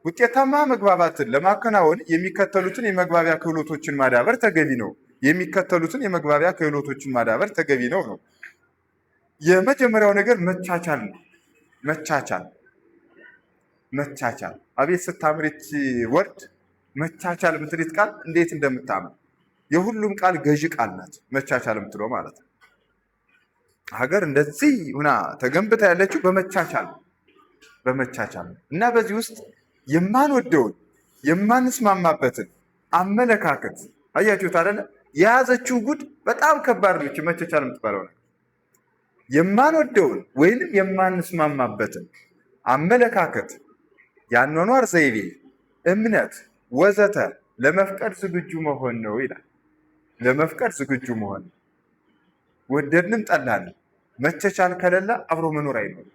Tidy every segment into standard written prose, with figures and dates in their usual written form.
ውጤታማ መግባባትን ለማከናወን የሚከተሉትን የመግባቢያ ክህሎቶችን ማዳበር ተገቢ ነው። የሚከተሉትን የመግባቢያ ክህሎቶችን ማዳበር ተገቢ ነው ነው። የመጀመሪያው ነገር መቻቻል ነው። መቻቻል መቻቻል። አቤት ስታምር ይቺ word፣ መቻቻል የምትሊት ቃል እንዴት እንደምታምር! የሁሉም ቃል ገዢ ቃል ናት። መቻቻል የምትለው ማለት ነው። ሀገር እንደዚህ ሁና ተገንብታ ያለችው በመቻቻል በመቻቻል ነው። እና በዚህ ውስጥ የማንወደውን የማንስማማበትን አመለካከት፣ አያችሁት አይደለ? የያዘችው ጉድ በጣም ከባድ ነች። መቻቻል የምትባለው ነገር፣ የማንወደውን ወይንም የማንስማማበትን አመለካከት፣ የአኗኗር ዘይቤ፣ እምነት ወዘተ ለመፍቀድ ዝግጁ መሆን ነው ይላል። ለመፍቀድ ዝግጁ መሆን ነው። ወደድንም ጠላንም መቻቻል ከሌለ አብሮ መኖር አይኖርም።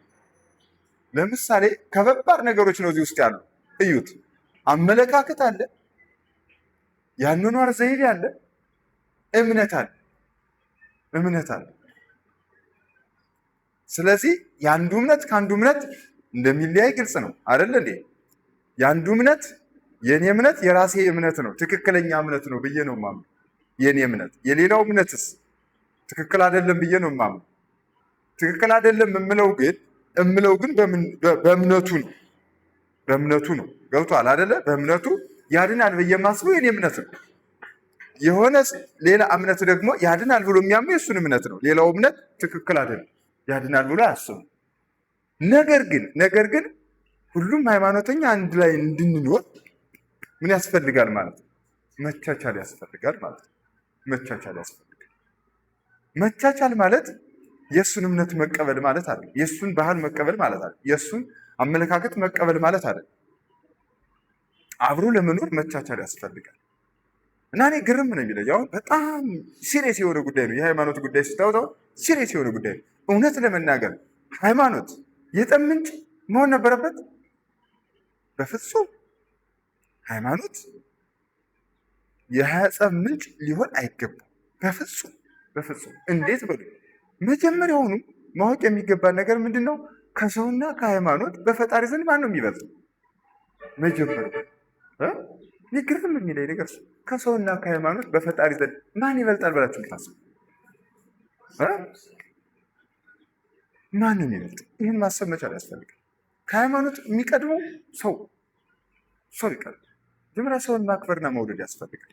ለምሳሌ ከበባድ ነገሮች ነው እዚህ ውስጥ ያሉ፣ እዩት። አመለካከት አለ፣ የአኗኗር ዘይቤ አለ፣ እምነት አለ፣ እምነት አለ። ስለዚህ የአንዱ እምነት ከአንዱ እምነት እንደሚለያይ ግልጽ ነው አይደል እንዴ? የአንዱ እምነት፣ የኔ እምነት የራሴ እምነት ነው፣ ትክክለኛ እምነት ነው ብዬ ነው የማምነው። የኔ እምነት፣ የሌላው እምነትስ ትክክል አይደለም ብዬ ነው የማምነው። ትክክል አይደለም እምለው ግን በእምነቱ ነው፣ በእምነቱ ነው። ገብቷል አይደለ? በእምነቱ ያድናል ብዬ የማስበው የኔ እምነት ነው። የሆነ ሌላ እምነት ደግሞ ያድናል ብሎ የሚያምነው የእሱን እምነት ነው። ሌላው እምነት ትክክል አይደለም፣ ያድናል ብሎ አያስብም። ነገር ግን ሁሉም ሃይማኖተኛ አንድ ላይ እንድንኖር ምን ያስፈልጋል ማለት ነው? መቻቻል ያስፈልጋል ማለት ነው። መቻቻል ያስፈልጋል። መቻቻል ማለት የእሱን እምነት መቀበል ማለት አይደለም። የእሱን ባህል መቀበል ማለት አይደለም። የእሱን አመለካከት መቀበል ማለት አይደለም። አብሮ ለመኖር መቻቻል ያስፈልጋል። እና እኔ ግርም ነው የሚለኝ፣ አሁን በጣም serious የሆነ ጉዳይ ነው። የሃይማኖት ጉዳይ ስታወጣው serious የሆነ ጉዳይ ነው። እውነት ለመናገር ሃይማኖት የጠብ ምንጭ መሆን ነበረበት? በፍጹም፣ ሃይማኖት የጸብ ምንጭ ሊሆን አይገባም። በፍጹም በፍጹም። እንዴት በሉ፣ መጀመሪያውኑ ማወቅ የሚገባን ነገር ምንድን ነው? ከሰውና ከሃይማኖት በፈጣሪ ዘንድ ማን ነው የሚበልጠው? መጀመሪያ እኔ ግርም የሚለኝ ነገር እሱ፣ ከሰውና ከሃይማኖት በፈጣሪ ዘንድ ማን ይበልጣል ብላችሁ የምታስቡ? ማን ነው የሚበልጥ? ይህን ማሰብ መቻል ያስፈልጋል። ከሃይማኖት የሚቀድመው ሰው፣ ሰው ይቀድማል። መጀመሪያ ሰውን ማክበርና መውደድ ያስፈልጋል።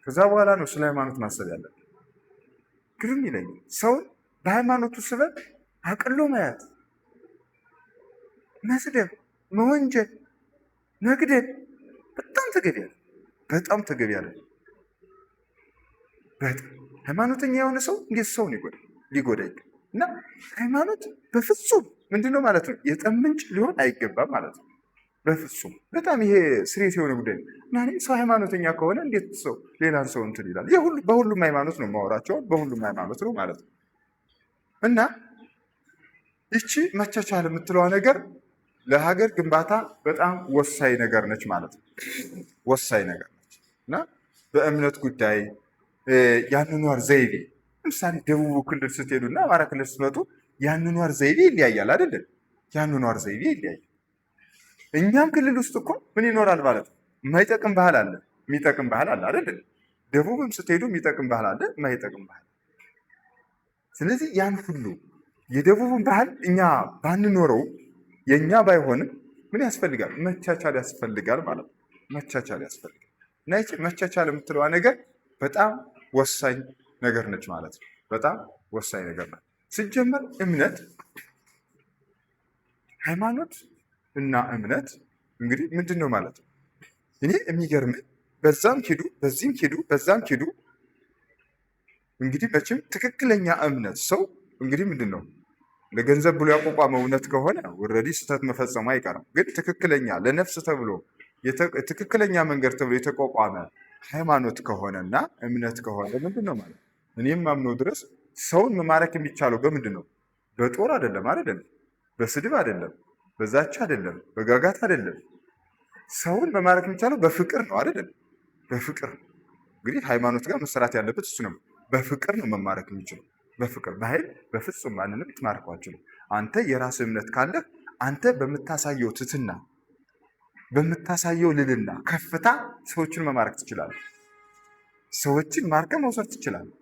ከዛ በኋላ ነው ስለ ሃይማኖት ማሰብ ያለብን። ግርም ይለኛል፣ ሰውን በሃይማኖቱ ስበብ አቅሎ ማየት፣ መስደብ፣ መወንጀል፣ መግደል በጣም ተገቢ ያለ፣ በጣም ተገቢ ያለ። በጣም ሃይማኖተኛ የሆነ ሰው እንዴት ሰውን ይጎዳል? ሊጎዳ ይገባል። እና ሃይማኖት በፍጹም ምንድን ነው ማለት ነው፣ የጠብ ምንጭ ሊሆን አይገባም ማለት ነው። በፍጹም፣ በጣም ይሄ serious የሆነ ጉዳይ ነው። እና እኔ ሰው ሃይማኖተኛ ከሆነ እንዴት ሰው ሌላን ሰው እንትን ይላል? በሁሉም ሃይማኖት ነው የማወራቸው፣ በሁሉም ሃይማኖት ነው ማለት ነው። እና ይቺ መቻቻል የምትለዋ ነገር ለሀገር ግንባታ በጣም ወሳኝ ነገር ነች ማለት ነው። ወሳኝ ነገር ነች። እና በእምነት ጉዳይ፣ የአኗኗር ዘይቤ፣ ለምሳሌ ደቡብ ክልል ስትሄዱ እና አማራ ክልል ስትመጡ የአኗኗር ዘይቤ ይለያያል አይደለም? የአኗኗር ዘይቤ ይለያያል። እኛም ክልል ውስጥ እኮ ምን ይኖራል ማለት ነው? የማይጠቅም ባህል አለ፣ የሚጠቅም ባህል አለ አይደለም? ደቡብም ስትሄዱ የሚጠቅም ባህል አለ፣ የማይጠቅም ባህል። ስለዚህ ያን ሁሉ የደቡብን ባህል እኛ ባንኖረው፣ የእኛ ባይሆንም ምን ያስፈልጋል? መቻቻል ያስፈልጋል ማለት ነው። መቻቻል ያስፈልጋል። እና ይቺ መቻቻል የምትለዋ ነገር በጣም ወሳኝ ነገር ነች ማለት ነው። በጣም ወሳኝ ነገር ናት። ሲጀመር እምነት፣ ሃይማኖት እና እምነት እንግዲህ ምንድን ነው ማለት ነው? እኔ የሚገርምህ በዛም ሂዱ፣ በዚህም ሂዱ፣ በዛም ሂዱ፣ እንግዲህ መቼም ትክክለኛ እምነት ሰው እንግዲህ ምንድን ነው፣ ለገንዘብ ብሎ ያቋቋመው እምነት ከሆነ already ስህተት መፈጸሙ አይቀርም። ግን ትክክለኛ ለነፍስ ተብሎ፣ ትክክለኛ መንገድ ተብሎ የተቋቋመ ሃይማኖት ከሆነና እምነት ከሆነ ምንድን ነው ማለት፣ እኔም ማምነው ድረስ ሰውን መማረክ የሚቻለው በምንድን ነው? በጦር አይደለም፣ አይደለም፣ በስድብ አይደለም፣ በዛቻ አይደለም፣ በጋጋት አይደለም። ሰውን መማረክ የሚቻለው በፍቅር ነው አይደለም? በፍቅር። እንግዲህ ሃይማኖት ጋር መሰራት ያለበት እሱ ነው። በፍቅር ነው መማረክ የሚችለው። በፍቅር፣ በኃይል በፍጹም ማንንም ልትማርከው አትችልም። አንተ የራስህ እምነት ካለህ አንተ በምታሳየው ትህትና በምታሳየው ልልና ከፍታ ሰዎችን መማረክ ትችላለህ። ሰዎችን ማርከህ መውሰድ ትችላለህ።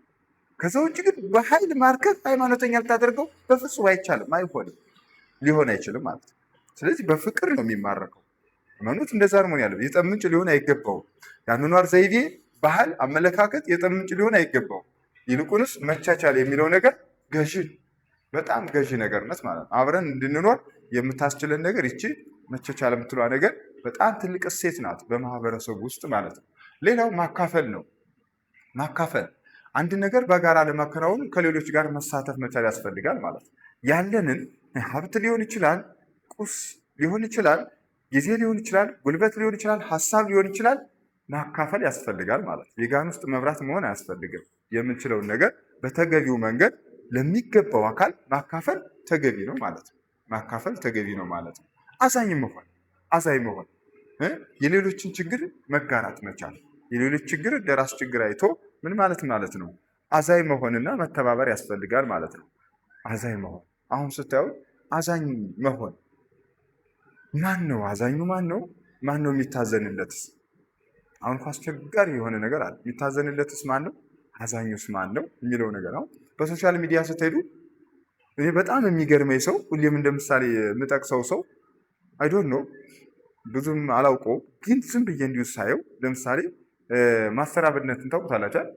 ከዛ ውጭ ግን በኃይል ማርከህ ሃይማኖተኛ ልታደርገው በፍጹም አይቻልም፣ አይሆንም፣ ሊሆን አይችልም ማለት ነው። ስለዚህ በፍቅር ነው የሚማረከው። ሃይማኖት እንደዛ ነው መሆን ያለው። የጠብ ምንጭ ሊሆን አይገባውም። የአኗኗር ዘይቤ፣ ባህል፣ አመለካከት የጠብ ምንጭ ሊሆን አይገባውም። ይልቁንስ መቻቻል የሚለው ነገር ገዢ፣ በጣም ገዢ ነገርነት ማለት ነው። አብረን እንድንኖር የምታስችለን ነገር ይቺ መቻቻል የምትለዋ ነገር በጣም ትልቅ እሴት ናት በማህበረሰቡ ውስጥ ማለት ነው። ሌላው ማካፈል ነው። ማካፈል አንድ ነገር በጋራ ለማከናወን ከሌሎች ጋር መሳተፍ መቻል ያስፈልጋል ማለት ነው። ያለንን ሀብት ሊሆን ይችላል፣ ቁስ ሊሆን ይችላል፣ ጊዜ ሊሆን ይችላል፣ ጉልበት ሊሆን ይችላል፣ ሀሳብ ሊሆን ይችላል። ማካፈል ያስፈልጋል ማለት ነው። የጋን ውስጥ መብራት መሆን አያስፈልግም። የምንችለውን ነገር በተገቢው መንገድ ለሚገባው አካል ማካፈል ተገቢ ነው ማለት ነው። ማካፈል ተገቢ ነው ማለት ነው። አዛኝ መሆን አዛኝ መሆን የሌሎችን ችግር መጋራት መቻል፣ የሌሎች ችግር ለራስ ችግር አይቶ ምን ማለት ማለት ነው። አዛኝ መሆንና መተባበር ያስፈልጋል ማለት ነው። አዛኝ መሆን አሁን ስታዩ አዛኝ መሆን ማን ነው? አዛኙ ማን ነው? ማን ነው የሚታዘንለትስ? አሁን እኮ አስቸጋሪ የሆነ ነገር አለ። የሚታዘንለትስ ማን ነው? አዛኙስ ማን ነው የሚለው ነገር አሁን በ social media ስትሄዱ እኔ በጣም የሚገርመኝ ሰው፣ ሁሌም እንደ ምሳሌ የምጠቅሰው ሰው፣ I don't know፣ ብዙም አላውቀውም፣ ግን ዝም ብዬ እንዲሁ ሳየው ለምሳሌ ማስተር አብነትን ታውቁታላችሁ አይደል?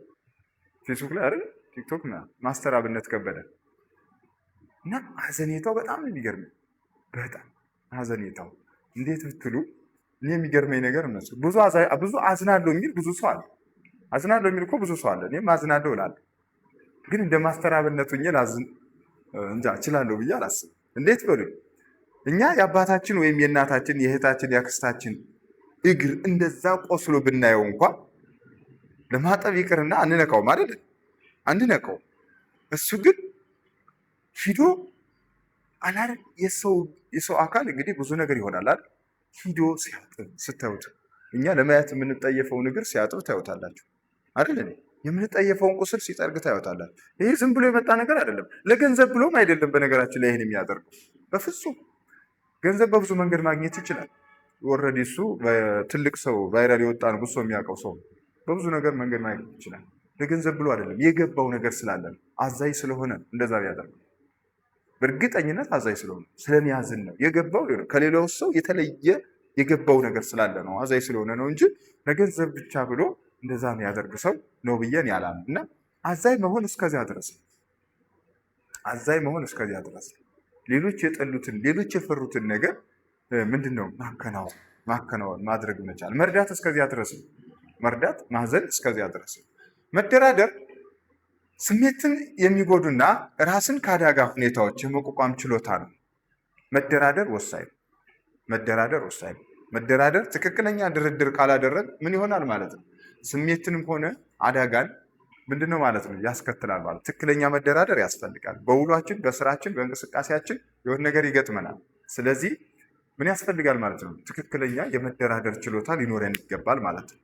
ፌስቡክ ላይ አይደል? ቲክቶክ ማስተር አብነት ከበደ እና ሀዘኔታው በጣም ነው የሚገርመኝ። በጣም ሀዘኔታው እንዴት ብትሉ እኔ የሚገርመኝ ነገር እነሱ ብዙ ብዙ አዝናለሁ የሚል ብዙ ሰው አለ። አዝናለሁ የሚል እኮ ብዙ ሰው አለ። እኔም አዝናለሁ እላለሁ። ግን እንደ ማስተር አብነት ሆኜ ላዝን እንጃ እችላለሁ ብዬ አላስብም። እንዴት በሉኝ፣ እኛ የአባታችን ወይም የእናታችን፣ የእህታችን፣ የአክስታችን እግር እንደዛ ቆስሎ ብናየው እንኳ ለማጠብ ይቅርና አንነካውም አይደል? አንነካው። እሱ ግን ሂዶ አላር የሰው አካል እንግዲህ ብዙ ነገር ይሆናል አይደል? ሂዶ ሲያጥብ ስታዩት እኛ ለማየት የምንጠየፈውን እግር ሲያጥብ ታዩታላችሁ አይደል? እኔ የምንጠየፈውን ቁስል ሲጠርግ ታዩታላችሁ። ይሄ ዝም ብሎ የመጣ ነገር አይደለም። ለገንዘብ ብሎም አይደለም። በነገራችን ላይ ይህን የሚያደርገው በፍጹም፣ ገንዘብ በብዙ መንገድ ማግኘት ይችላል። Already እሱ ትልቅ ሰው፣ viral የወጣ ነው፣ ብዙ ሰው የሚያውቀው ሰው፣ በብዙ ነገር መንገድ ማግኘት ይችላል። ለገንዘብ ብሎ አይደለም፣ የገባው ነገር ስላለ ነው። አዛኝ ስለሆነ እንደዛ ቢያደርገው በእርግጠኝነት አዛኝ ስለሆነ፣ ስለሚያዝን ነው። የገባው ከሌላው ሰው የተለየ የገባው ነገር ስላለ ነው። አዛኝ ስለሆነ ነው እንጂ ለገንዘብ ብቻ ብሎ እንደዛ የሚያደርግ ሰው ነው ብዬን ያላምን እና አዛኝ መሆን እስከዚያ ድረስ ነው። አዛኝ መሆን እስከዚያ ድረስ ነው። ሌሎች የጠሉትን፣ ሌሎች የፈሩትን ነገር ምንድን ነው ማከናወን ማድረግ መቻል፣ መርዳት እስከዚያ ድረስ ነው። መርዳት፣ ማዘን እስከዚያ ድረስ ነው። መደራደር ስሜትን የሚጎዱና ራስን ከአደጋ ሁኔታዎች የመቋቋም ችሎታ ነው። መደራደር ወሳኝ ነው። መደራደር ወሳኝ ነው። መደራደር፣ ትክክለኛ ድርድር ካላደረግ ምን ይሆናል ማለት ነው? ስሜትንም ሆነ አደጋን ምንድነው ማለት ነው ያስከትላል ማለት። ትክክለኛ መደራደር ያስፈልጋል። በውሏችን፣ በስራችን፣ በእንቅስቃሴያችን የሆነ ነገር ይገጥመናል። ስለዚህ ምን ያስፈልጋል ማለት ነው? ትክክለኛ የመደራደር ችሎታ ሊኖረን ይገባል ማለት ነው።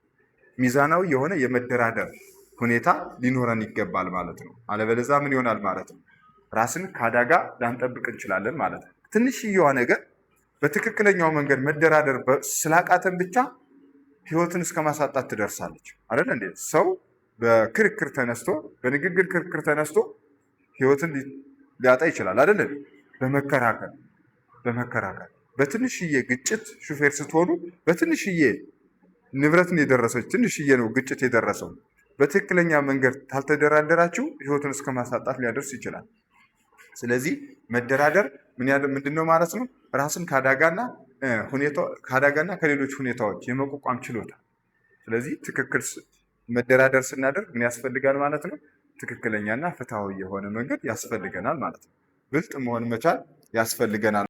ሚዛናዊ የሆነ የመደራደር ሁኔታ ሊኖረን ይገባል ማለት ነው። አለበለዛ ምን ይሆናል ማለት ነው? ራስን ከአደጋ ላንጠብቅ እንችላለን ማለት ነው። ትንሽየዋ ነገር በትክክለኛው መንገድ መደራደር ስላቃተን ብቻ ህይወትን እስከ ማሳጣት ትደርሳለች። አይደል እንዴ? ሰው በክርክር ተነስቶ፣ በንግግር ክርክር ተነስቶ ህይወትን ሊያጣ ይችላል አይደል? በመከራከር በትንሽዬ ግጭት፣ ሹፌር ስትሆኑ በትንሽዬ ንብረትን የደረሰች ትንሽዬ ነው ግጭት የደረሰው። በትክክለኛ መንገድ ካልተደራደራችሁ ህይወትን እስከ ማሳጣት ሊያደርስ ይችላል። ስለዚህ መደራደር ምንድን ነው ማለት ነው? ራስን ከአደጋና ከሌሎች ሁኔታዎች የመቋቋም ችሎታ። ስለዚህ ትክክል መደራደር ስናደርግ ምን ያስፈልጋል ማለት ነው? ትክክለኛና ፍትሐዊ የሆነ መንገድ ያስፈልገናል ማለት ነው። ብልጥ መሆን መቻል ያስፈልገናል።